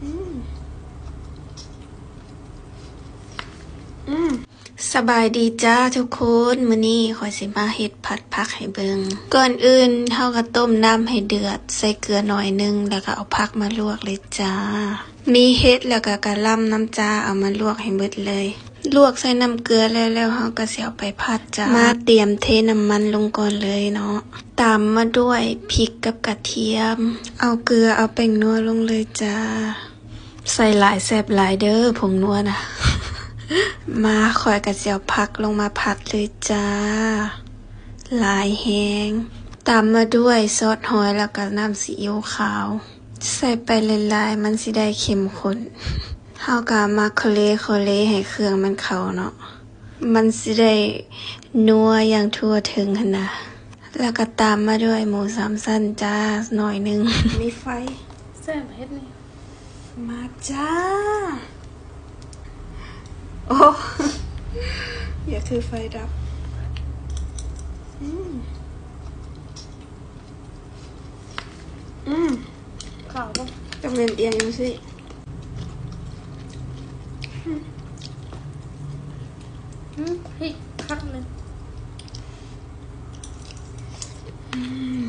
ອືມ ອືມ ສະບາຍດີຈ້າທຸກຄົນ, ມື້ນີ້ຂ້ອຍຊິມາເຮັດຜັດຜັກໃຫ້ເບິ່ງ. ກ່ອນອື່ນເຮົາກໍຕົ້ມນ້ຳໃຫ້ເດືອດ, ໃສ່ເກືອໜ້ອຍໜຶ່ງ ແລ້ວກໍເອົາຜັກມາລວກເລີຍຈ້າ. ມີເຫັດ ແລ້ວກໍກະຫຼ່ຳນຳຈ້າ, ເອົາມາລວກໃຫ້ເບິດເລີຍ. ລວກໃສ່ນ້ຳເກືອແລ້ວ ແລ້ວເຮົາກໍຊິເອົາໄປຜັດຈ້າ. ມາຕຽມເທນ້ຳມັນລົງກ່ອນເລີຍເນາະ, ຕາມມາດ້ວຍພິກກັບກະທຽມ. ເອົາເກືອ ເອົາແປ້ງນົວລົງເລີຍຈ້າ. ໃສ່ຫຼາຍແຊບຫຼາຍເດີ້ ຜົງນົວນະ. ມາ ຂ້ອຍກໍຊິເອົາຜັກລົງມາຜັດເລີຍຈ້າ. ຫຼາຍແຮງ. ຕາມມາດ້ວຍຊອດຫອຍ ແລ້ວກໍນ້ຳຊີອິ້ວຂາວ. ໃສ່ໄປຫຼາຍໆ ມັນຊິໄດ້ເຂັ້ມຂຸ້ນ. ເຮົາກໍມາໂຄເລໂຄເລໃຫ້ເຄື່ອງມັນເຂົ້າເນາະ. ມັນຊິໄດ້ນົວຢ່າງທົ່ວເຖິງຫັ້ນນະ. ແລ້ວກໍຕາມມາດ້ວຍໝູສາມຊັ້ນຈ້າ ໜ້ອຍໜຶ່ງ. ມີໄຟ. ແຊບເຮັດນີ້. ມາຈ້າ. ໂອ້ ຢ່າຖືໄຟດັບ. ອືມ ອືມ ຂາວບໍ່? ຕ້ອງແມ່ນອຽງຈັ່ງຊີ້. ອືມ ອືມ ເຮີ້ຍ ຄັກເລີຍ. ອືມ